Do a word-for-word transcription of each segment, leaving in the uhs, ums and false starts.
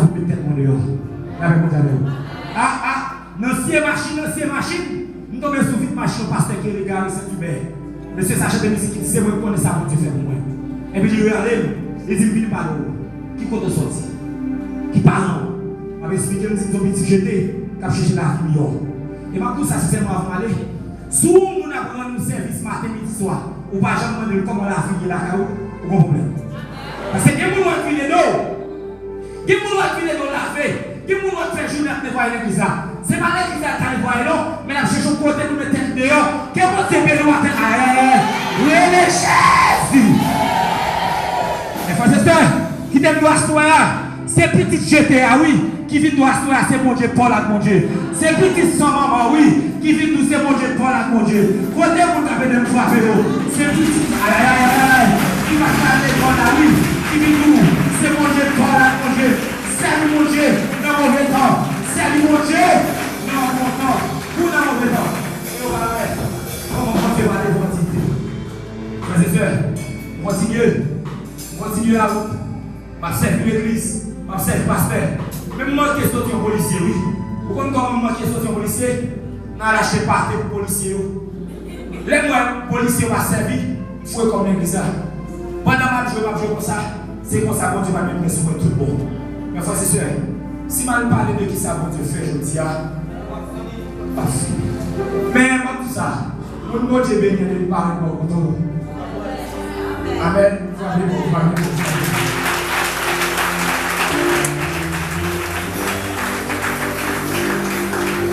Pou met tèt mwen deyò. Lape Bondye avè w. A, a, nan sye machin, nan sye machin, m tonbe sou vit machin yon pastè ki rele Gary Saint-Hubert. Mesye sa chante mizik, li di, se mwen ki konnen sa Bondye fè pou mwen. Epi li rale m, li di m, vin pale w. Ki kote w sòti? Ki paran w? M ap esplike l, m di m se yon pitit jete k ap chèche lavi miyò. E m ap di w sa sensèman avan m ale. Si yon moun ap rann ou sèvis maten, midi, swa, ou pa janm mande l kòman lavi ye lakay ou, ou gon pwoblèm. Paske gen moun w ap vide do w. Gen moun w ap vide do w lave. Gen moun w ap fè jounen ap netwaye legliz la. Se pa legliz la l ta netwaye non, men l ap chèche yon kote pou l met tèt li deyò. Ke Bondye beni w maten. Ayayay. Rele Jezi. Mezanmi, kite m di w aswè a. Se pitit jete a, wi, ki vin di w aswè a, se Bondye pa w l ak Bondye. Se pitit san manman, wi, ki vin di w se Bondye pa w l ak Bondye. Kote moun k ap ede m frape yo? Se pitit, ayayayay, ki pa ka ale lekòl la, wi, ki vin di w se Bondye pa w l ak Bondye. Sèvi Bondye nan move tan. Sèvi Bondye nan bon tan. Kou nan move tan. E yo pa wè kòman Bondye pa devan tite. Frè e sè, kontinye. Kontinye lawout. M ap sèvi legliz, m ap sèvi pastè. Men m manke soti yon polisye, wi. Ou konn kòman m manke soti yon polisye? Nan al achte pate pou polisye yo. Lè m wè polisye yo pa sèvi, m foure kò m legliz la. Pandan m ap jwe, m ap jwe konsa, se konsa Bondye pral met men sou mwen tout bon. Men frè e sè, si m al pale de kisa Bondye fè jodi a, m ap fini. Men m ap di sa, moun Bondye beni an depi parèt bò kote w. Amèn. Frape pou, frape pou.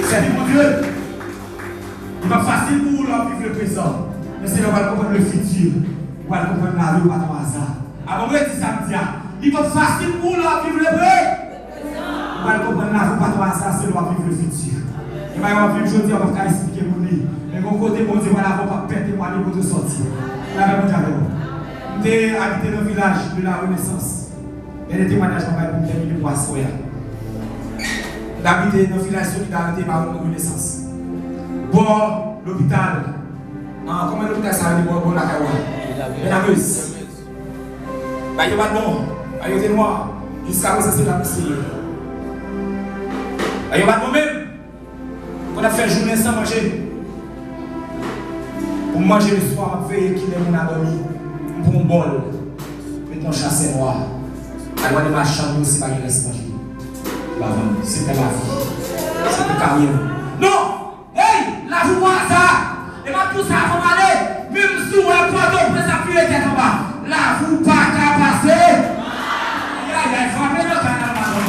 Sèvi Bondye. Li p ap fasil pou ou lè w ap viv le prezan, men se lè w pral konprann le fiti, ou pral konprann lavi w pa t yon aza. Avan m redi sa m di a, li p ap fasil pou ou lè w ap viv le pre. Ou pral konprann lavi w pa t yon aza, se lè w ap viv le fiti. Gen bagay w ap viv jodi a, w p ap ka esplike moun li. Men gon kote Bondye pral avè w, p ap pète mwa de kote w sòti. Lapè Bondye avè w. M te abite nan vilaj de la Renaissance. Gen de temwayaj mwen bay pou m tèmine pou aswè a. M te abite nan vilaj Solidarité, Mawon, Renaissance. Bò lopital. Ah, kòman lopital sa rele bò, bò lakay ou a? Bènamez. Bagay yo pa t bon. Bagay yo te nwa. Jiska prezan se la misye ye. Bagay yo pa t bon menm. Pou n ap fè jounen san manje. Pou m manje le swa, m ap veye kilè moun a dòmi. M pran yon bòl. Met yon chasè nwa. Al wè de machann yo, se pa gen rès manje. Yo pa vann. Se pou lavi. Se pou karyè. Non! Hey! Lavi w pa aza! E m ap di w sa avan m ale, menm si w wè Pòtoprens ap vire tèt anba, lavi w pa ka pase. Ayayay, frape nan kay la, madanm.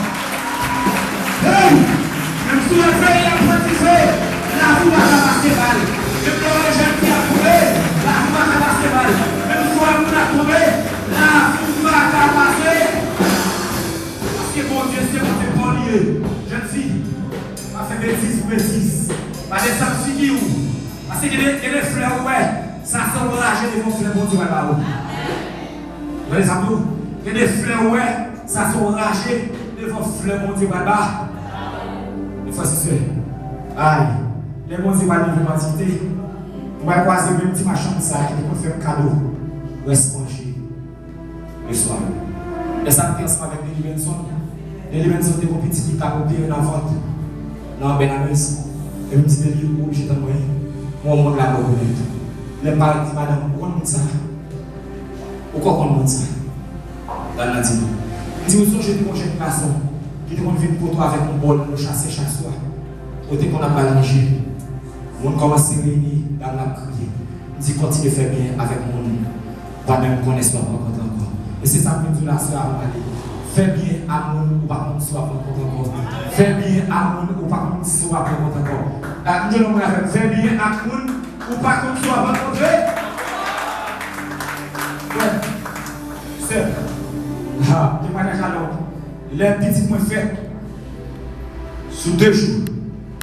Hey! Menm si w wè peyi ap pran dife, lavi w pa ka pase bal. Menm lè w wè jèn fi ap boule, lavi w pa ka pase bal. Menm si w wè moun ap tonbe, lavi w pa ka pase. Paske Bondye se Bondye pa w li ye. Jèn fi, pa fè betiz pou betiz. Pa desann figi w. Paske gen de, gen de flè ou wè, sa se yon raje devan flè Bondye pral ba ou. Tande sa m di w, gen de flè ou wè, sa se yon raje devan flè Bondye pral ba. Frè e sè, ay, lè Bondye pral leve m an diyite, ou pral kwaze menm ti machann sa ki te konn fè m kado rès manje. Meswa yo. Lè sa m te ansanm avèk Nelly Benson, Nelly Benson te gon pitit li t ap opere nan vant, nan Bènamez. Epi m di Nelly, ou oblije tann mwen, m wè yon moun la mwen rekonèt. Lè m parèt, m di, madanm, ou konn moun sa? Ou kwè w konn moun sa? Dam nan di m. M di, ou sonje te gon jèn gason ki te konn vin kote w avèk yon bòl pou chase chak swa? Ou te konn ap ba l manje. Moun kòmanse reyini, dam nan ap kriye. M di, kontinye fè byen avèk moun. Ou pa menm konnen si w ap rankontre ankò. E se sa m vin di w la, sè, avan m ale. Fè byen a moun ou pa konn si w ap rankontre ankò. Fè byen a moun ou pa konn si w ap rankontre ankò. A, m jwenn yon moun avè m. Fè byen ak moun ou pa konn si w ap rankontre. Frè, sè, ha, temwayaj la long. Lè pitit mwen fèt, sou de jou,